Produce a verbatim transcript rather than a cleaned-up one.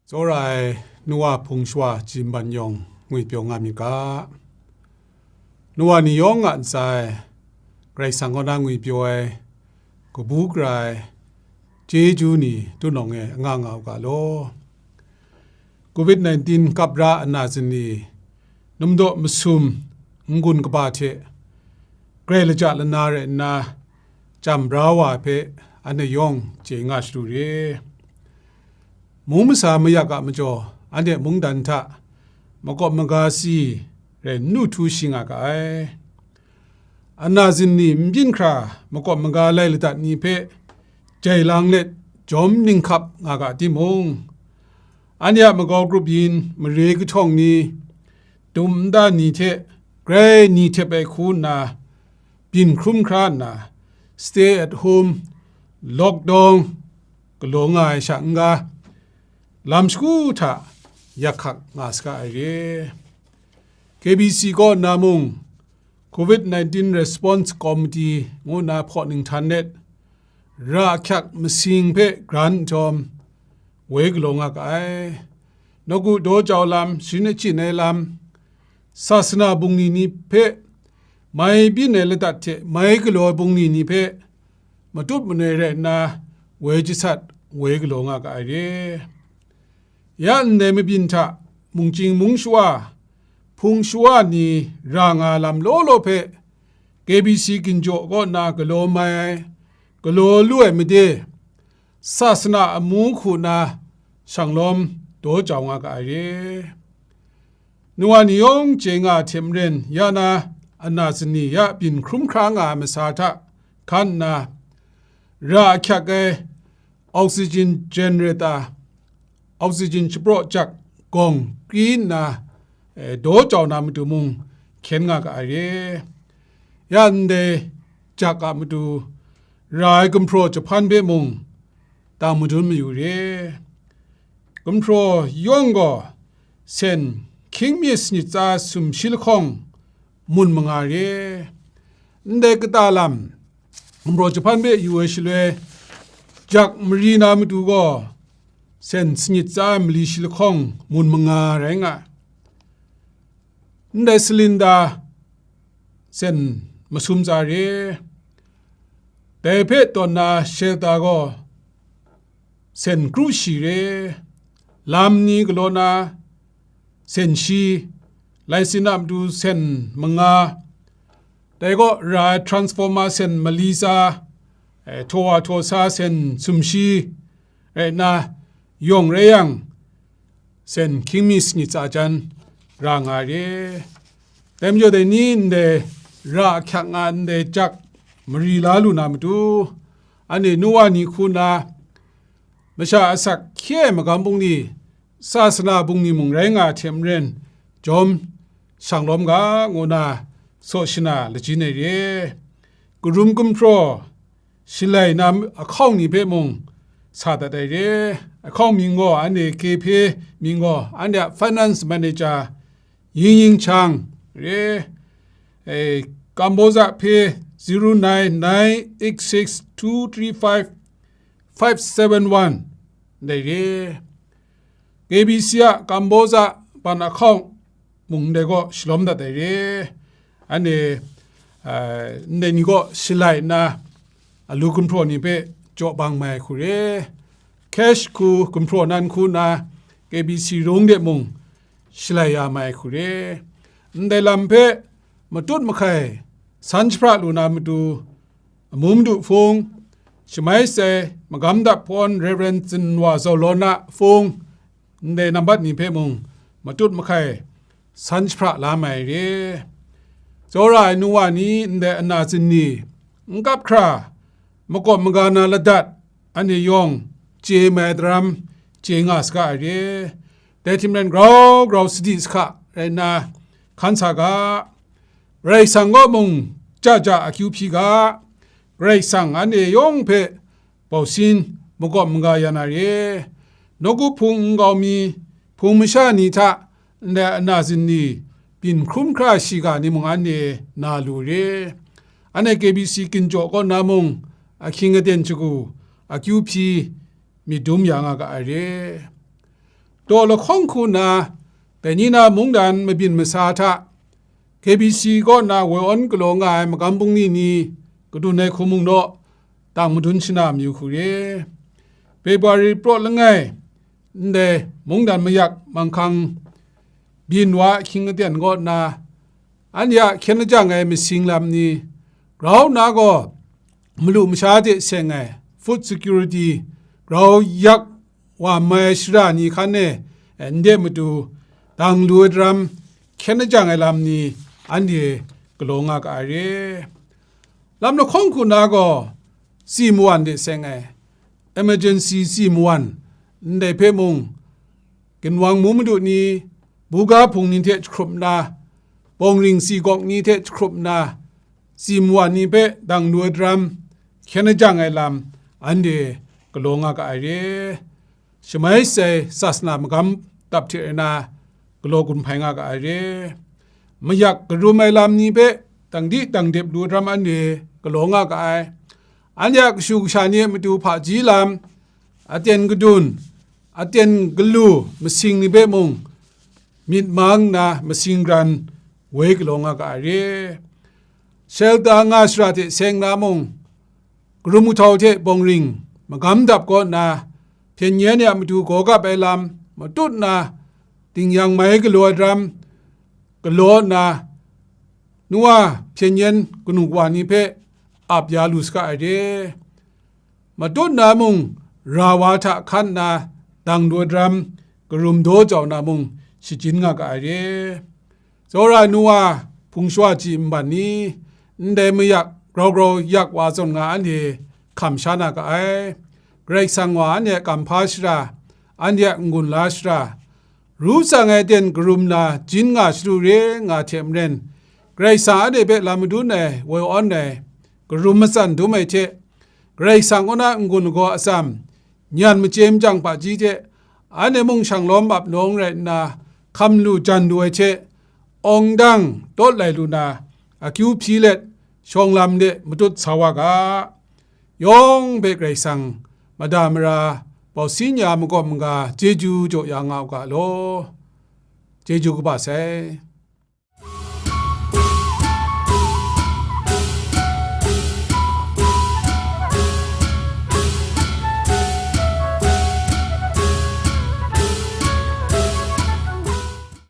Tsawra ai Noa hpung shawa jimban yawng ngwipyaw nga myit ga, Noa ni yawng a ntsa e Karai Kasang kaw na ngwipyaw ai kabu gara ai chyeju ni tunawng e anga nga u ga law. Covid nineteen kap ra ana zini, numdaw masum n-gun kaba hte grai laja lana rai nna, chyam bra wa ai hpe anhte yawng chye nga shadu re. Mung masa mayak a majaw, anhte mungdan hta makawp maga si rai n lu htu shi nga ga ai. Ana zini n byin hkra makawp maga lai ladat ni hpe jai lang let jawm ninghkap nga ga timung, anhte a makau grup yin mare kahtawng ni, dum nda ni hte grai ni htep ai hku nna, byin hkrum hkra nna, stay at home, lockdown galaw nga ai sha n-ga, lam shagu hta yak hkak nga saga ai re. K B C kaw nna mung, Covid nineteen Response Committee ngu nna hpaw ninghtan let, ra ahkyak masing hpe gran nhtawm, woi galaw nga ga ai. Nawku daw jau lam, sharin achyin ai lam, sasana bungli ni hpe, mai byin ai ladat hte mai galaw ai bungli ni hpe, matut manoi rai nna, woi jasat, woi galaw nga ga ai re. Ya ndai mabyin hta, mungchying mung shawa, hpung shawa ni ra nga lam law law hpe, K B C ginjaw kaw nna galaw mai ai, galaw lu ai made, sasana amu hku nna shanglawm daw jau nga ga ai re. Noa ni yawng chye nga hte maren, ya na ana zini ya byin hkrum hkra nga ai masa hta hkan nna, ra ahkyak ai oxygen generator, oxygen shapraw jak gawng kri nna, eh, daw jau na matu mung hkyen nga ga ai re. Ya ndai jak a matu ra ai gumhpraw jahpan hpe mung dang madun mayu re. Gumhpraw yawng gaw sen hkying mi sanit tsa sumshi lahkawng mun manga re. Ndai kata lam gumhpraw jahpan hpe yu ai shaloi, jak mari na matu gaw sen sanit tsa mali shi lahkawng mun manga rai nga ai. Ndai salinda sen masum tsa re. Dai hpe tawn na shelter gaw sen kru shi re. Lam ni galaw na sen shi, lai sin a matu sen manga, dai kaw ra ai transformer sen mali tsa, eh, htaw wa htaw sa sen sumshi, rai nna, yawng rai yang, sen hkying mi sanit tsa jan ra nga re. Dai majaw dai ni ndai ra ahkyak nga ndai jak mari la lu na matu, anhte Noa ni hku nna, masha asak hkye ai magam bungli, sasana bungli mung rai nga hte maren, jawm shanglawm ga, ngu nna saw shana lajin ai re. Karum gumhpraw shalai na ahkawng ni hpe mung sa dat ai re. Ahkawng mying gaw anhte K P mying gaw anhte a finance manager Ying Ying Chang re. Eh, Kamboza hpe zero nine nine eight six two three five five seven one ndai re. K B C a Kamboza ban ahkawng mung ndai gaw shalawm dat ai re. Anhte, eh, ndai ni gaw shalai nna, alu gumhpraw ni hpe jaw bang mai ai hku re. Cash hku gumhpraw nan hku nna K B C rung de mung shalai ya mai ai hku re. Ndai lam hpe matut mahkai san jahpra lu na matu, amu madu hpung, shamai sai magam dap hpawn Rev. Zinwa Zaw Law Na hpung, ndai nambat ni hpe mung matut mahkai san jahpra la mai re. Tsawra ai Noa ni ndai ana zin ni n kap hkra makawp maga na ladat, anhte yawng chye mai ai daram chye nga saga ai re. Dai hte maren grau grau sadi sahka rai nna hkan sa ga, Karai Kasang kaw mung ja ja akyu hpyi ga, Karai Kasang anhte yawng hpe bausin makawp maga ya na re. Nawku hpung nkau mi, hpung masha ni hta ndai ana zin ni byin hkrum hkra shiga ni mung anhte na lu re. Anhte K B C ginjaw kaw na mung ahkying aten shagu akyu hpyi myit dum ya nga ga ai re. daw lahkawng hku nna, dai ni na mungdan mabyin masa hta, K B C kaw na woi awn galaw nga ai magam bungli ni kadun ai hku mung naw, tang madun shana mayu hku re. February praw langai, ndai mungdan mayak manghkang byin wa ahkying aten kaw na, anhte a hkyen lajang ai masing lam ni, grau na gaw malu masha hte seng ai food security grau yak wa mai shara ni hkan e, eh, ndai matu dang lu ai daram hkyen lajang ai lam ni anhte galaw nga ga ai re. Lam lahkawng hku na gaw tsi mawan de seng ai, emergency tsi mawan, ndai hpe mung, ginwang mu madu ni, buga hpung ni hte jahkrup nna, bawngring tsi gawk ni hte jahkrup nna, tsi mawan ni hpe dang lu ai daram, hkyen lajang ai lam, anhte galaw nga ga ai re. Shamai sai sasana magam dap hte rana galaw gun hpai nga ga ai re. Mayak karum ai lam ni hpe dang di dang dep lu daram anhte galaw nga ga ai. Anhte a kashu kasha ni a matu hpaji lam, aten kadun, aten galu masing ni hpe mung myit mang nna masing gran woi galaw nga ga ai re. Shelter nga shara hte seng na mung, karum kahtau hte bawngring magam dap kaw nna, hpyen yen ya matu gaw gap ai lam matut nna, dingyang mai galaw ai daram galaw nna, Noa hpyen yen kanu kawa ni hpe ap ya lu saga ai re. Matut na mung ra wa hta hkan nna dang daw daram, karum daw jau na mung shajin nga ga ai re. Tsawra Noa hpung shawa ji nban ni, ndai mayak grau grau yak wa zawn nga anhte hkam sha na ga ai. Karai Kasang wa anhte a kamhpa shara, anhte a n-gun la shara, ru tsang ai aten karum na jin nga shadu re nga hte maren, Karai Kasang anhte hpe lam madun ai, woi awn ai, karum matsan dum ai hte, Karai Kasang kaw na n-gun lagaw atsam, nyan machye machyang hpaji hte, anhte mung shang lawm ap nawng rai nna, hkam lu jan lu ai hte, awng dang tawt lai lu na, akyu hpyi let, shawng lam de matut sa wa ga. Yawng hpe Karai Kasang mada mara, bausi nya magawm maga chyeju jaw ya nga u ga law. Chyeju kaba sai.